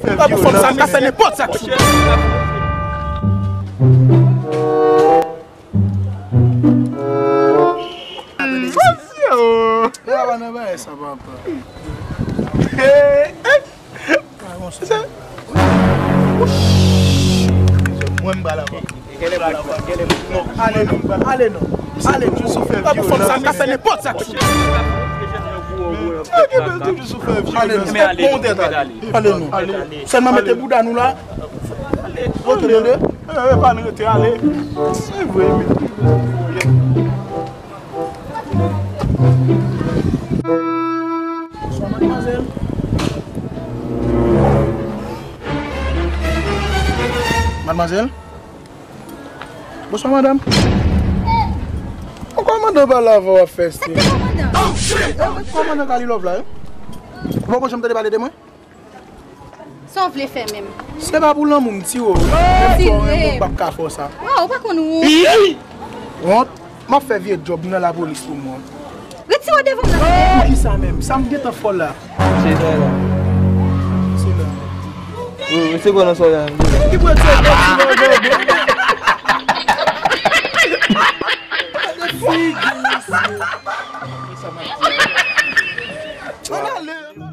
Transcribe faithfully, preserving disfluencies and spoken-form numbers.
Fè vyolans. Fanm sa ka fè nenpòt sa k sou. Mwen pa nan bagay sa, papa. Mwen m pral anba. Non, ale non, ale non. Ale non. Fanm sa ka fè nenpòt sa k sou. Ale non. Bon tèt ale. Ale non. Sèlman mete bouda nou la. Rete tande. E pa n rete ale. Se vre wi. Bonsoir, mademoiselle. Mademoiselle? Bonsoir, madame. Ou kòmandan pale avè w ap fè se. Kòmandan Kalilòv la, wi. Ou poko janm tande pale de mwen? Sa w vle fè menm? Se pa pou lanmou m tire w. Menm si w renmen m, m p ap ka fè w sa. Waw, ou pa konn wont. Wont? M ap fè vye djòb nan lapolis pou mwen. Retire w devan m nan. Pou ki sa menm? Sa m gentan fè w la? Se sa la. Se la. Wi, wi, se bon nan sa w la. Ki pou retire w devan m nan? Gade figi misye. Sa m ap di. Ann ale.